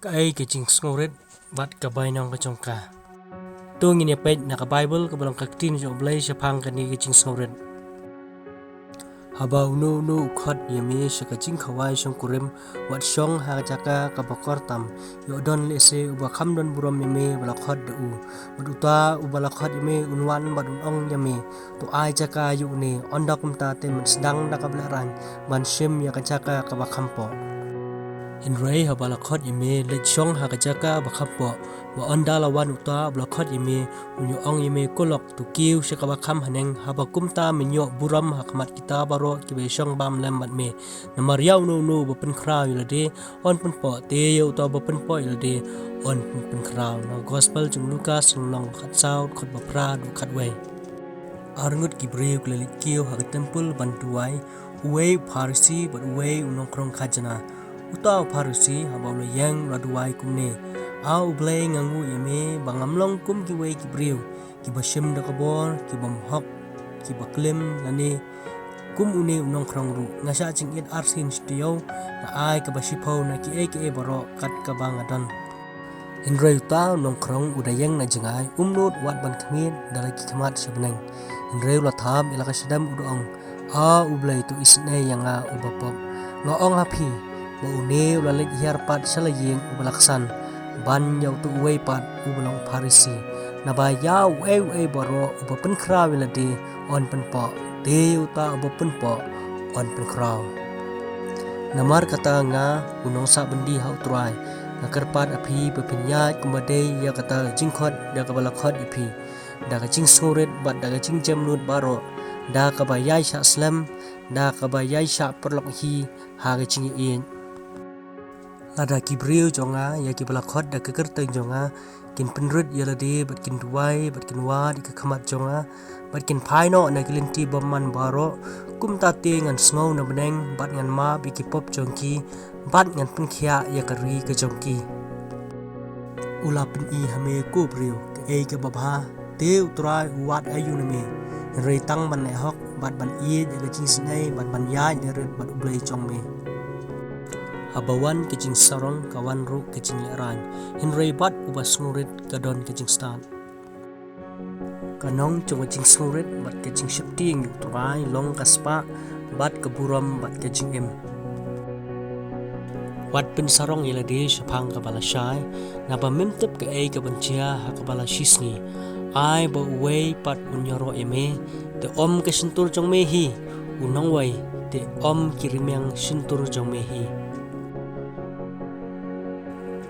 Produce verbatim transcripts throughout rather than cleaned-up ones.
Kaei ka jingsngewrit bad ka bainong ka jong ka? To ngin ïa peit na ka Baibl kaba long ka ktien jong U Blei shaphang kane ka jingsngewrit. Haba uno uno u khot ïa me sha ka jingkhawai shongkurim, wat shong ha ka jaka kaba kor tam. Ïoh don lehse uba kham don burom ïa me ba la khot da u. Bad uta uba la khot ïa me un wan bad un ong ïa me, to ai jaka ïa une, ynda kumta te men sdang da kaba lehraiñ ban shim ïa ka jaka kaba kham poh. Hynrei haba la khot ïa me, leit shong ha ka jaka ba kham poh, ba ynda la wan uta uba la khot ïa me, un ïa ong ïa me, ko lok, to kiew sha kaba kham haneng. Haba kumta men ïoh burom ha khmat kita baroh kiba ïa shong bam lem bad me. Namar ïa uno uno uba pynkhraw ïa lade, yn pynpoh, te ïa uta uba pynpoh ïa lade, yn pynkhraw. Na Gospel jong u Lukas, lynnong khatsaw, dkhot ba phra haduh khatwei. Arngut ki briew ki la leit kiew ha ka templ ban duwai, uwei u Pharisi bad uwei u nongkhrong khajna. Uta u Pharisi, haba u la ïeng, u la duwai kumne: A U Blei, nga nguh ïa me ba ngam long kum kiwei ki briew, kiba shim da ka bor, ki bym hok, kiba klim, lane kum une u nongkhrong ruh. Nga shah jingit arsien shi taïew, nga ai kaba shiphew na kiei kiei baroh kat kaba nga don. Hynrei uta u nongkhrong u da ïeng na jngai, um nud wat ban khmied da la ki khmat sha bneng. Hynrei u la thap ïa la ka shadem, u da ong: A U Blei, to isynei ïa nga uba pop. Nga ong ha phi ba une u la leit hiar pat sha la ïing uba la ksan ban ïa uta uwei pat uba long Pharisi. Naba ïa uei uei baroh uba pynkhraw ïa lade, yn pynpoh, te ïa uta uba pynpoh, yn pynkhraw. Namar kata, nga, u nongsah byndi ha U Trai, nga kyrpad ha phi ba phin ïaid kumba dei ïa kata ka jingkhot da kaba la khot ïa phi, da ka jingsngewrit bad da ka jingjemnud baroh, da kaba ïai shah slem, da kaba ïai shah paralok hi ha ka jingïaieit. Lada ki briew jong nga, ïa kiba la khot da ka kyrteng jong nga, kin pynrit ïa lade bad kin duwai bad kin wad ïa ka khmat jong nga bad kin phai noh na ki lynti bymman baroh, kumta te ngan sngew na bneng bad ngan map ïa ki pop jong ki bad ngan pynkhiah ïa ka ri ka jong ki. U la pyni ha me, ko briew, kaei kaba bha. Te U Trai u wad aïu na me? Hynrei tang ban leh hok bad ban ïeit ïa ka jingisynei bad ban ïaid ïarit bad U Blei jong me. Haba wan ka jingsarong, ka wan ruh ka jinglehraiñ, hynrei bad uba sngewrit ka don ka jingstad. Ka nong jong ka jingsngewrit bad ka jingsheptieng ïa U Trai long ka spah bad ka burom bad ka jingim. Wat pynsarong ïa lade shaphang kaba lashai, naba mem tip kaei kaban jia ha kaba la shisngi. Ai ba uwei pat un ïaroh ïa me, te ym ka shyntur jong me hi, u nongwei, te ym ki rmiang shyntur jong me hi.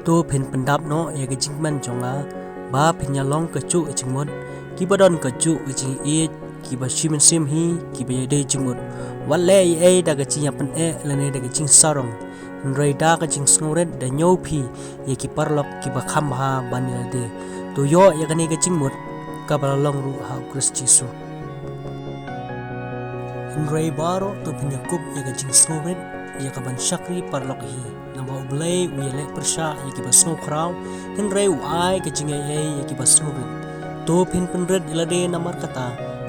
To phin pyndap noh ïa ka jingkmen jong nga, ba phin ïa long kajuh ka jingmut, kiba don kajuh ka jingïeit, kiba shi mynsiem hi, kiba ïadei jingmut. Wat leh ei ei da ka jingïapyneh lane da ka jingsarong, hynrei da ka jingsngewrit da ñiew phi ïa ki paralok kiba kham bha ban ïa lade. To ïoh ïa kane ka jingmut kaba la long ruh ha U Khrist Jisu. Hynrei baroh to phin ïakup ïa ka jingsngewrit, ïa kaban shakri paralok hi. Naba U Blei u ïaleh pyrshah ïa kiba sngewkhraw, hynrei u ai ka jingaiei ïa kiba sngewrit. To phin pynrit ïa lade namar kata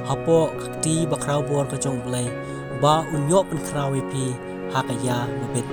hapoh ka kti bakhraw bor ka jong U Blei, ba un ïoh pynkhraw ïa phi ha ka ïa babit.